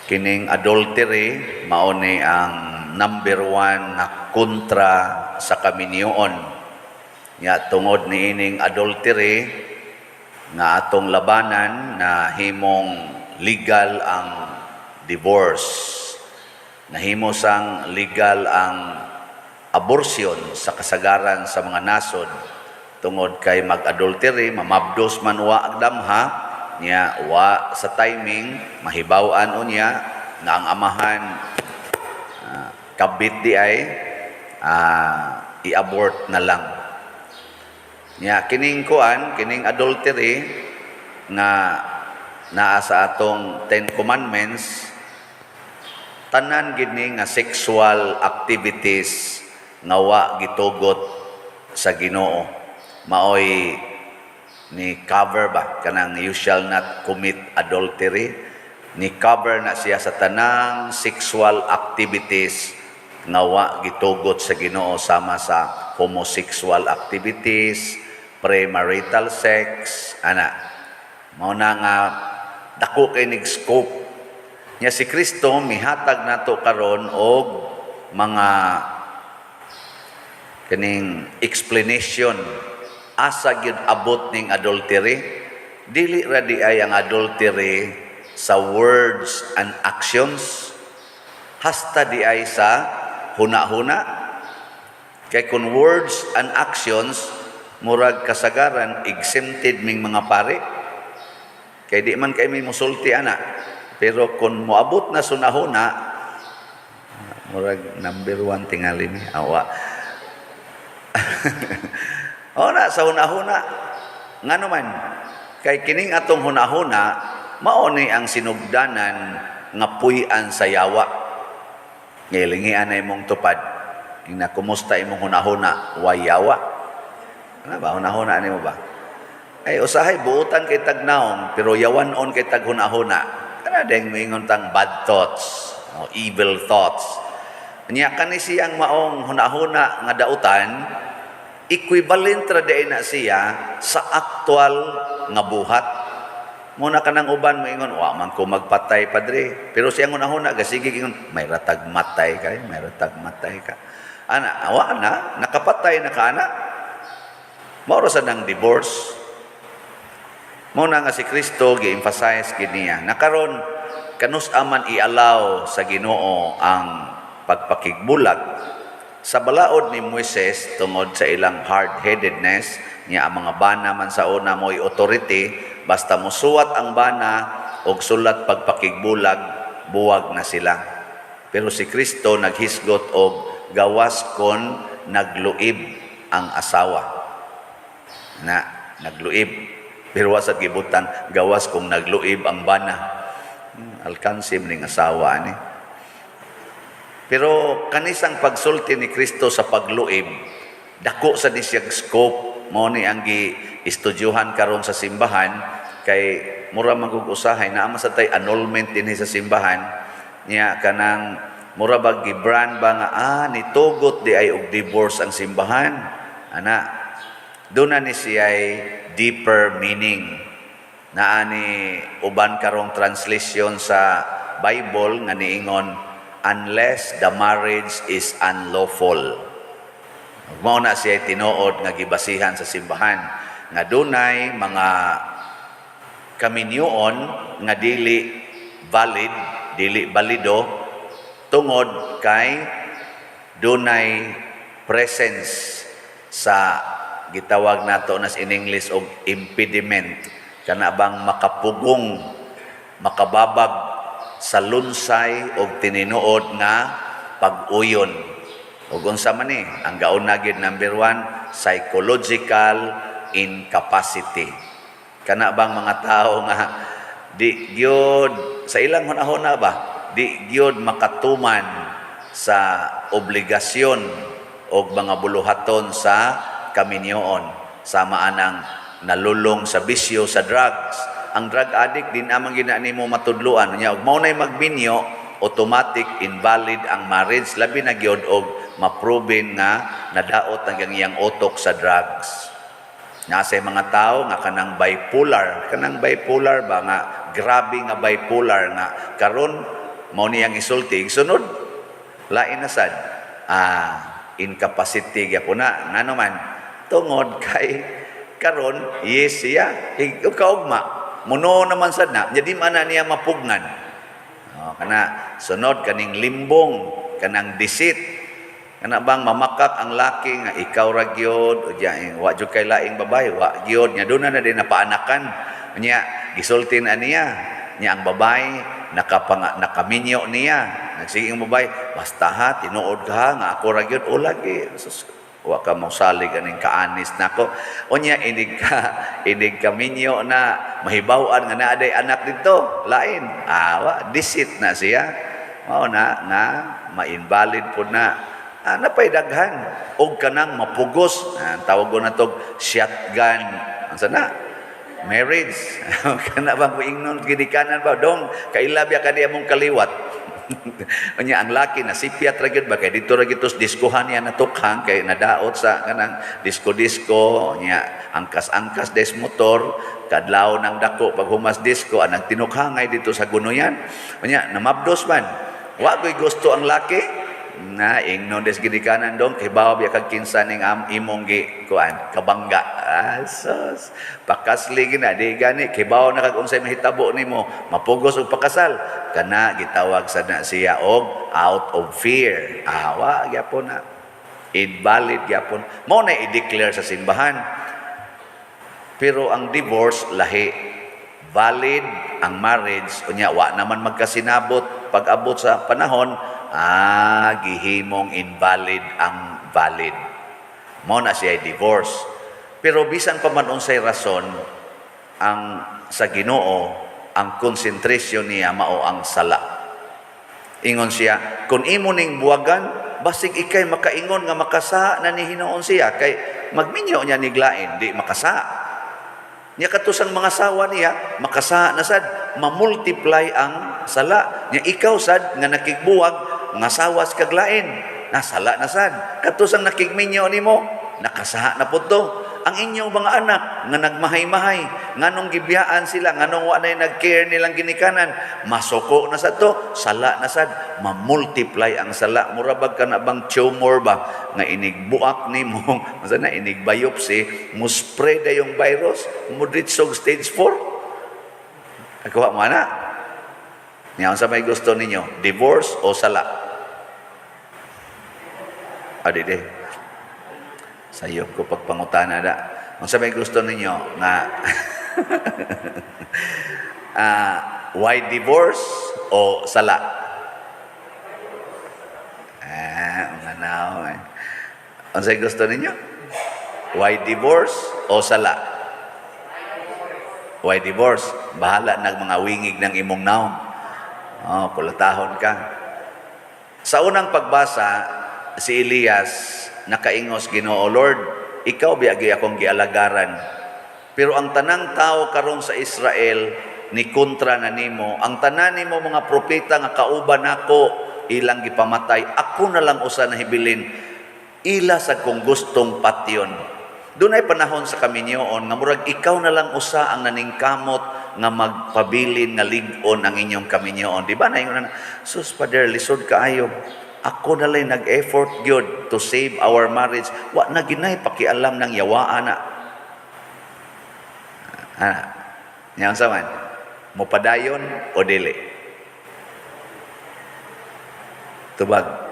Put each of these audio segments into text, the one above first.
Kining adultery mao ni ang number one nga kontra sa kaminyoon. Nya tungod niining adultery nga atong labanan, na himong legal ang divorce. Nahimo sang legal ang abortion sa kasagaran sa mga nasod tungod kay mag-adultery, mamabdos man, wa agdamha niya, wa sa timing, mahibaw-an unya nga ang amahan kabit di ay, i-abort na lang niya. Kining kuan, kining adultery nga naa sa atong Ten Commandments, tanan gid ni nga sexual activities nga wa gitugot sa Ginoo maoy ni cover ba. Kanang "You shall not commit adultery," ni cover na siya sa tanang sexual activities nga wa gitugot sa Ginoo, sama sa homosexual activities, premarital sex, ana. Mao na nga dako kay nig scope nya. Si Kristo mihatag nato karon og mga kining explanation asa gyud abot ning adultery. Dili ra di ay ang adultery sa words and actions, hasta di ay sa huna-huna. Kay kung words and actions, murag kasagaran exempted ming mga pare kay di man kay may musulti ana. Pero kung moabot na hunahuna, murag number one tingali ni awa. O na sa hunahuna, ngano man kay kining atong hunahuna mao ni ang sinugdanan nga puy-an sa yawa. Ngilingian na imong tupad. Ina, kumusta imong hunahuna? Way yawa? Ano ba hunahuna nimo ba? Ay usahay buutan kay tagnaong, pero yawan-on kay tag hunahuna. Kana deng moingon tang bad thoughts o evil thoughts. Nya kani siyang maong hunahuna nga dautan, equivalent ra diay na siya sa actual nga buhat. Muna kanang uban moingon, "Wa man ko magpatay, padre." Pero siyang hunahuna gasige ingon, "May ratag matay kay, may ratag matay ka." Ana, awa na, nakapatay na ka ana. Mao ra sa nang divorce. Mao na nga si Kristo gi-emphasize gid niya. Nakaron kanus aman i-allow sa Ginoo ang pagpakigbulag? Sa balaod ni Moises, tungod sa ilang hard-headedness niya, ang mga bana man sa una mo'y authority, basta musuwat ang bana og sulat pagpakigbulag, buwag na sila. Pero si Kristo naghisgot og gawas kon nagluib ang asawa na nagluib, pero wa sa gibutang gawas kung nagluib ang bana. Alkansim ning asawa ni. Pero kanisang pagsulti ni Kristo sa pagluib, dako sa ni siyang scope. Mao ni ang gi-estudyuhan karon sa simbahan kay mura man usahay naa man sa tay annulment dinhi sa simbahan niya. Kanang mura ba gibran ba nga nitugot di ay og divorce ang simbahan ana. Doon na ni siya deeper meaning. Naa ni uban karong translation sa Bible nga niingon, "unless the marriage is unlawful." Mao na siya tinuod nga gibasihan sa simbahan nga dunay mga kaminyoon nga dili valid, dili balido tungod kay dunay presence sa gitawag nato nas in English og impediment, kana bang makapugong, makababag sa lunsay og tininuod nga pag-uyon. Ug unsa man ni ang gauna gid? Number one, psychological incapacity. Kana bang mga tao nga di gyud sa ilang hunahuna ba, di gyud makatuman sa obligasyon og mga buluhaton sa kaminyoon, sama anang nalulong sa bisyo sa drugs. Ang drug addict din amang gina nimo matudloan niya. Og mao nay magminyo, automatic invalid ang marriage, labi na gyud og maproven nga nadaot ang iyang utok sa drugs. Nasa mga tao nga kanang bipolar ba nga grabe nga bipolar nga karon. Mao ni ang isulti sunod, lain na sad. Incapacity gyapon na. Ngano man? Tungod kay karon yes siya kaugma muno naman sad na nya di man na niya mapugnan. Oh, kana sunod kaning limbong, kanang deceit, kana bang mamakak ang laki nga ikaw ra gyud o diya, wa jud kay laing babae, wa gyud nya doon na din napaanakan nya, gisulti na niya nya ang babae nakapanga nakaminyo niya. Nagsige ang babae, "Basta ha, tinuod ka ha, nga ako ra gyud." O lagi, sus, wa ka mosalig aning kaanis nako. Unya inig ka minyo na mahibaw-an nga naa day anak dito lain. Wa deceit na siya, mao na nga ma-invalid pud na. Napay daghan og kanang mapugos, tawag ko na tog shotgun unsa na marriage. Kana bang moingnon ginikanan ba, "Dong, kaila biya ka di among kaliwat?" Unya ang laki na sipyat ra gyud ba kay dito ra gyud tos diskuhan niya natukhang kay nadaot sa kanang disco-disco nya, angkas-angkas des motor kadlaw ng dako pag humas disco anang tinukhangay dito sa gunoyan. Unya namabdos man, wa koy gusto ang laki na ingnon des ginikanan, "Dong, kibaw biya kag kinsa ning imong gi kuan kabangga." Sus, pakasli gina di gani kibaw na kag unsay mahitabo nimo, mapugos og pakasal. Kana gitawag sa na siya og out of fear. Wa gyapon na invalid gyapon, mao na i-declare sa simbahan. Pero ang divorce lahi. Valid ang marriage, unya wa naman magkasinabot pag abot sa panahon, gihimong invalid ang valid. Mao na siya divorce. Pero bisan pa man unsay rason, ang sa Ginoo, ang concentration niya mao ang sala. Ingon siya, kung imo ning buwagan, basig ikay makaingon nga makasa na ni hinuon siya kay magminyo niya niglain, di makasa. Nya katusang mga sawa niya, makasa na sad, mamultiply ang sala. Nya ikaw sad nga nakigbuwag, nga sawas kag lain, nasala na sad. Katusang nakigminyo nimo, nakasaha na pud to. Ang inyong mga anak nga nagmahay-mahay, nganong gibiyaan sila, nganong wa nay nag-care nilang ginikanan, masuko na sad to, sala na sad, mamultiply ang sala. Mura bag kana bang tumor ba nga inig buak nimo, masa na inig biopsy, mo spread yung virus, mo og stage 4. Nakuha mo na. Nya unsa may gusto ninyo, divorce o sala? Ah, di. Sayop ko pagpangutana da. Unsa may gusto ninyo nga why divorce o sala? Mga nao eh. Unsay gusto ninyo? Why divorce o sala? Why divorce? Bahala nag mga wingig ng imong naong. Oh, kulatahon ka. Sa unang pagbasa, si Elias nakaingos, "Ginoo Lord, ikaw biagi akong gialagaran. Pero ang tanang tao karon sa Israel ni kontra na nimo, ang tanan nimo mga propeta nga kauban nako ilang gipamatay, ako na lang usa na hibilin. Ila sa kong gustong patyon." Dunay panahon sa kaminyoon nga murag ikaw na lang usa ang naningkamot nga magpabilin nga lig-on ang inyong kaminyoon. Di ba na ingon na, "Sus, Father, lisod kaayo. Ako na lang nag-effort gyud to save our marriage. Wa na ginay pakialam ng yawaan na." Nya unsa man? Mopadayon o dili? Tubag.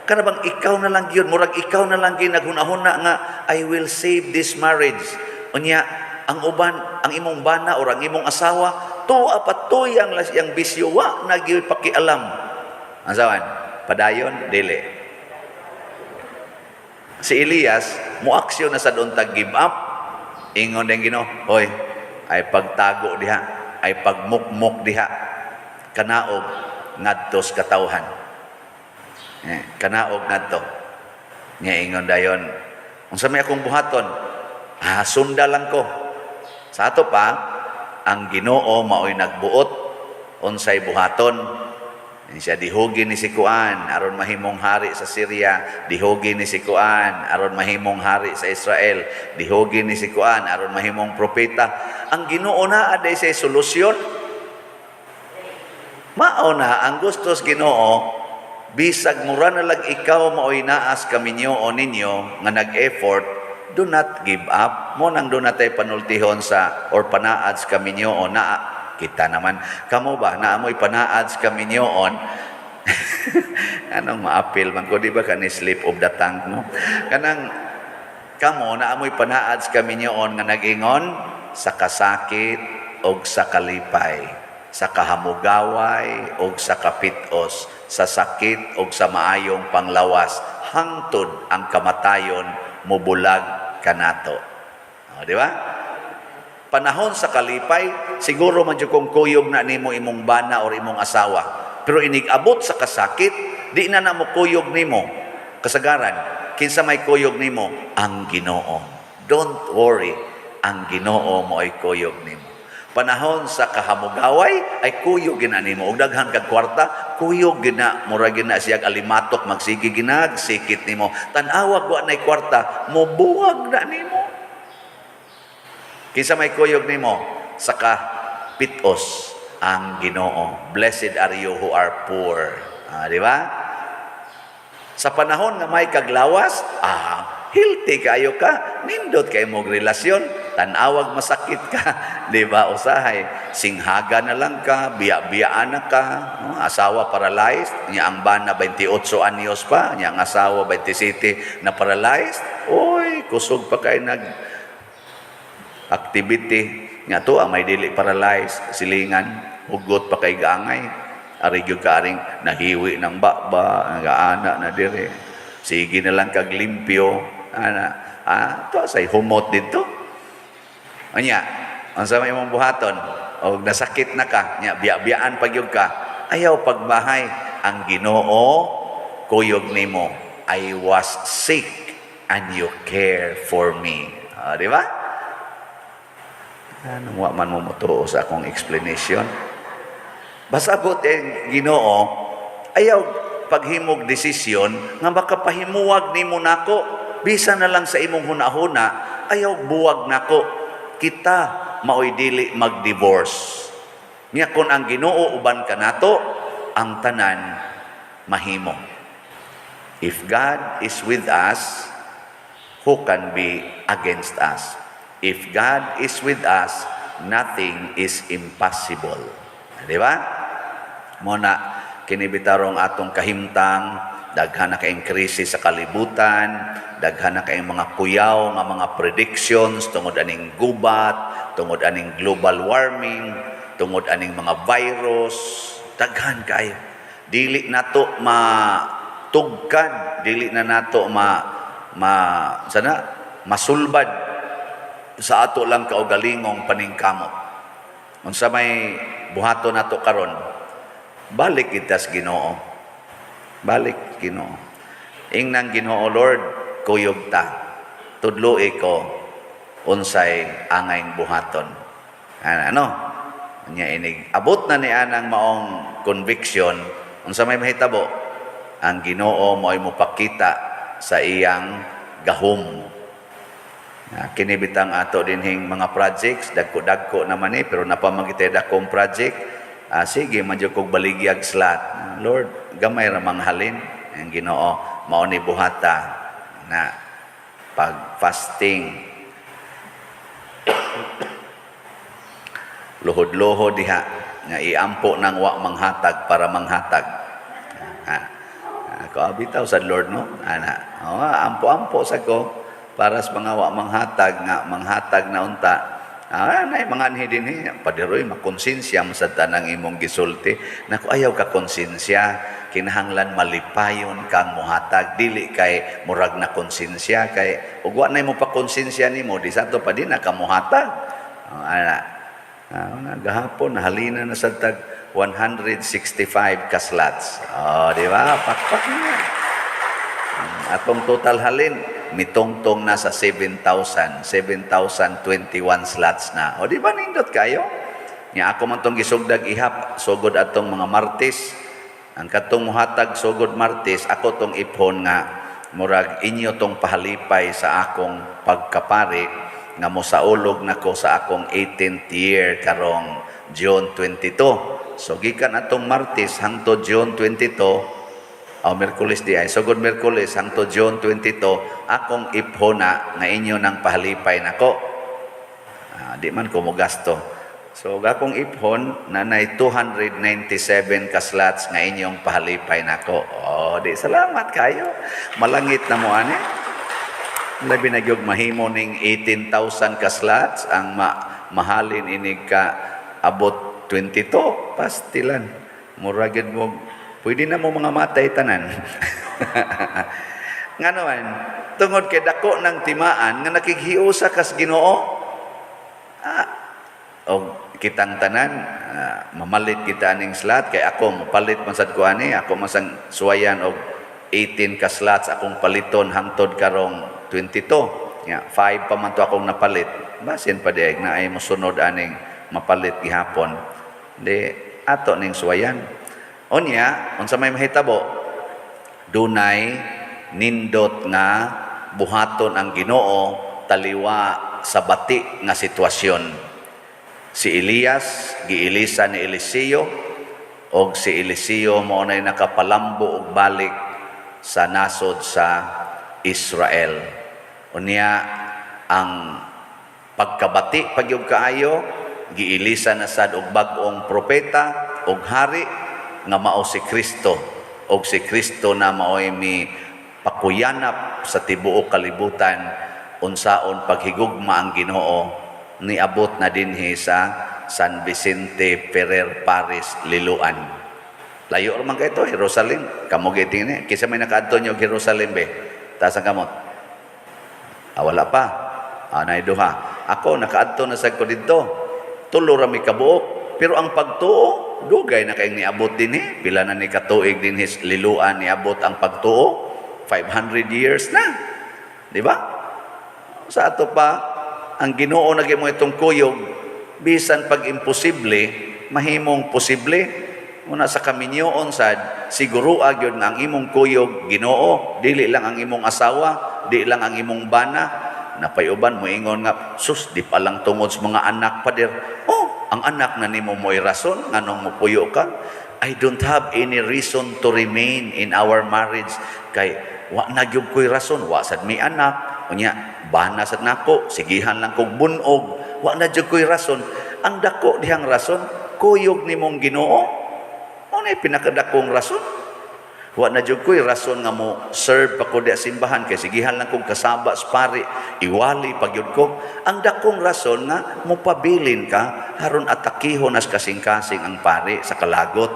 Kana bang ikaw na lang gyud, murag ikaw na lang gyud naghunahuna nga "I will save this marriage." Unya ang uban, ang imong bana or ang imong asawa, tuwa pa tuyang las yang bisyo, wa na gyud pakialam. Unsa man? Padayon dili? Si Elias moaksyon na sa doon tag give up. Ingon din Ginoo, "Hoy, ay pagtago diha, ay pagmukmok diha. Kanaog ngadto sa katawhan." Kanaog ngadto. Nya ingon dayon, "Unsa may akong buhaton?" "Sunda lang ko." Sa ato pa, ang Ginoo mao'y nagbuot unsay buhaton. Ini siya, dihugi ni si Kuan aron mahimong hari sa Syria, dihugi ni si Kuan aron mahimong hari sa Israel, dihugi ni si Kuan aron mahimong propeta. Ang Ginoo na aday say solusyon. Mao na ang gusto sa Ginoo, bisag mura na lang ikaw maoy naas kaminyo o ninyo nga nag-effort, do not give up. Mao nang duna tay panultihon sa or panaad sa kaminyoon na kita naman. Kamo ba, naa moy panaad sa kaminyoon? Anong maapil man ko, di ba, kani slip of the tongue, no? Kanang kamo, naa moy panaad sa kaminyoon nga nag-ingon sa kasakit og sa kalipay, sa kahamugaway og sa kapitos, sa sakit og sa maayong panglawas, hangtod ang kamatayon mobulag kanato. O, di ba? Panahon sa kalipay, siguro man jud kung kuyog na nimo imong bana or imong asawa. Pero inig abot sa kasakit, di na na mo kuyog nimo. Kasagaran, kinsa may kuyog nimo? Ang Ginoo. Don't worry, ang Ginoo maoy kuyog nimo. Panahon sa kahamugaway ay kuyog gina nimo. Og daghan kag kwarta, kuyog gina, mura gina siya alimatok magsige ginag sikit nimo. Tan-awag wa nay kwarta, mobuwag na nimo. Kinsa may kuyog nimo? Sa kapitos, ang Ginoo. Blessed are you who are poor. Ah, di ba? Sa panahon nga may kaglawas, healthy kayo ka, nindot kay mong relasyon, tan-awag masakit ka, di ba? Usahay, singhaga na lang ka, biya-biyaan na ka, no? Asawa paralyzed, niya ang bana 28 anyos pa, niya ang asawa 27 na paralyzed, oy, kusog pa kay nag activity nga to ang may dili paralyzed, silingan, hugot pa kay gaangay, ari gyud ka aring nahiwi ng baba, nagaana na dire, sige na lang kag limpyo ana, to say humot dito. Anya unsa may imong buhaton og nasakit na ka nya, biya-biyaan pa gyud ka? Ayaw pagbahay, ang Ginoo kuyog nimo. "I was sick and you care for me." Ah, di ba? Anong wa man mo motuo sa akong explanation? Basabot eh, Ginoo, ayaw paghimog desisyon nga makapahimuwag nimo nako, bisa na lang sa imong hunahuna, ayaw buwag nako. Kita maoy dili mag-divorce. Nya kung ang Ginoo uban kanato, ang tanan mahimo. If God is with us, who can be against us? If God is with us, nothing is impossible. Di ba? Mao na kini bitarong atong kahimtang, daghan na kayong krisis sa kalibutan, daghan na kayong mga kuyaw nga mga predictions tungod aning gubat, tungod aning global warming, tungod aning mga virus, daghan kayo. Dili nato matugkad, dili na nato ma ma sana masulbad sa ato lang kaugalingong paningkamot. Unsa may buhaton nato karon? Balik kita sa Ginoo. Balik Ginoo. Ingnang Ginoo, "Lord, kuyog ta. Tudloi ko unsay angayng buhaton." Ano? Nya inig abot na ni anang maong conviction, unsa may mahitabo? Ang Ginoo mo'y mopakita sa iyang gahom. Kini bitang ato dinhing mga projects, dagko-dagko naman eh, pero napamagitay dakong project, sige, man jud kog baligyag slot. Lord, gamay ra manghalin ang Ginoo, mao ni buhata na pag fasting, luhod-luhod diha nga iampo nang wa manghatag para manghatag. Ha. Ako bitaw sa Lord, no, ana, oh, ampo-ampo sa ko para sa mga wa manghatag nga manghatag na unta. Nay mga anhi dinhi, "Paderoy, makonsensya man sad tanang imong gisulti." Nako, ayaw ka konsensya, kinahanglan malipayon kang muhatag, dili kay murag na konsensya, kay ug wa nay mo pa konsensya nimo di sa pa di na ka muhatag. Oh, ana. Gahapon nahalina na sa tag 165 ka slots. Oh, di ba? Pakpak na. Atong total halin mitongtong na sa 7,000, 7,021 slots na. O di ba nindot kayo? Nya ako man tong gisugdag ihap, sugod atong mga Martes. Ang katong muhatag sugod Martes, ako tong iphon nga murag inyo tong pahalipay sa akong pagkapari nga mosaulog nako sa akong 18th year karong June 22. So gikan atong Martes hangtod June 22, o Miyerkules di ay, sugod Miyerkules hangtod June 22, akong iphuna nga inyo nang pahalipay nako. Ah, di man ko mo gasto. So akong iphon nanay 297 ka slots nga inyong pahalipay nako. Oh, di salamat kayo. Malangit na mo ani. Labi na gyud mahimo ning 18,000 ka slots ang mahalin inig ka abot 22, pastilan. Mura gyud mo, pwede na mo mga matay tanan. Ngano man, tungod kay dako ng timaan nga nakighiusa kas Ginoo. Ah, og kitang tanan, mamalit kita aning slot kay ako mapalit man sad ko ani, ako man sang suwayan og 18 ka slots akong paliton hangtod karong 22. Ya, 5 pa man to akong napalit. Basin pa di na ay mosunod aning mapalit gihapon. Di ato ning suwayan. Unya, unsa may mahitabo? Dunay nindot nga buhaton ang Ginoo taliwa sa bati nga sitwasyon. Si Elias giilisa ni Eliseo, og si Eliseo mao nay nakapalambo og balik sa nasod sa Israel. Unya ang pagkabati pagyud kaayo, giilisa na sad og bag-ong propeta og hari nga mao si Kristo, og si Kristo na maoy mi pakuyanap sa tibuok kalibutan unsaon paghigugma ang Ginoo. Niabot na dinhi sa San Vicente Ferrer Parish, Liloan. Layo ra man kay to Jerusalem. Kamo gitingin kinsa may nakaadto niyo Jerusalem be? Taas ang kamot. Ah, wala pa. Ah, naay duha. Ako nakaadto na sad ko didto. Tulo ra mi kabuok. Pero ang pagtuo, dugay na kayong niabot dinhi. Pila na ni katuig dinhi Liloan niabot ang pagtuo? 500 years na. Di ba? Sa ato pa, ang Ginoo na mo itong kuyog, bisan pag imposible, mahimong posible. Muna sa kaminyoon sad, siguro gyud nga ang imong kuyog Ginoo, dili lang ang imong asawa, di lang ang imong bana. Napayuban mo ingon nga, "Sus, di pa lang tungod sa mga anak, pader." Oh, ang anak na nimo mo'y rason nganong mopuyo ka. "I don't have any reason to remain in our marriage kay wa na gyud ko'y rason, wa sad mi anak. Unya, bana sad nako, sigihan lang kog bunog, wa na gyud ko'y rason." Ang dako dihang rason, kuyog nimong Ginoo. Mao na pinakadakong rason. "Wa na jud ko'y rason nga mo serve pa ko di simbahan kay sigihan lang kog kasaba sa pari, iwali pa gyud ko." Ang dakong rason nga mopabilin ka haron atakihon as kasing-kasing ang pari sa kalagot.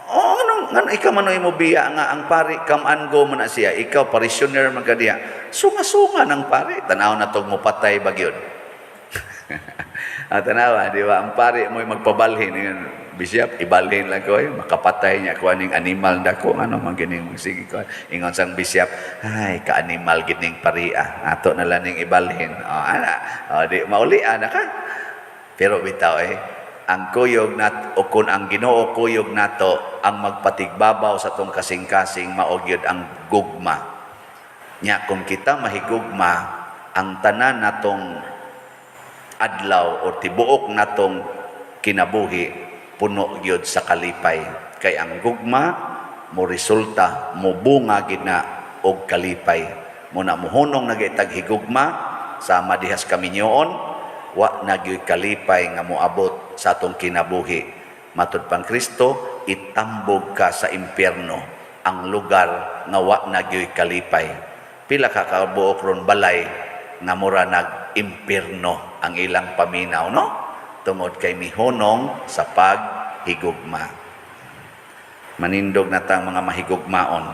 Oh, anong, ngano ikaw man mo biya nga ang pari come and go man na siya, ikaw parishioner man ka diya. Sunga-sunga ng pari, tanaw na tog mo patay ba gyud. Ah, tanawa, di ba? Ang pari mo'y magpabalhin. Yun, "Bishop, ibalhin lang ko. Eh. Makapatay niya ko aning animal dako. Ano, man gining sige ko." Ingon sang bishop, "Ay, ka-animal gining pari ah. Ato na lang ning ibalhin." Oh, ana. Oh, di, mauli, ana ka. Pero bitaw eh, ang kuyog nat o kung ang Ginoo kuyog nato, ang magpatigbabaw sa tong kasing-kasing mao gyud ang gugma. Nya kung kita mahigugma, ang tanan natong adlaw o tibuok natong kinabuhi puno gyud sa kalipay, kay ang gugma mo resulta, mo bunga gid na og kalipay. Mo na muhunong na gitag higugma sama dihas kaminyoon, wa na gyud kalipay nga moabot sa atong kinabuhi. Matud pang Kristo, itambog ka sa impyerno, ang lugar nga wa na gyud kalipay. Pila ka kabuok ron balay nga mura nag impyerno ang ilang paminaw, no? Tungod kay mihunong sa paghigugma. Manindog na tang mga mahigugmaon.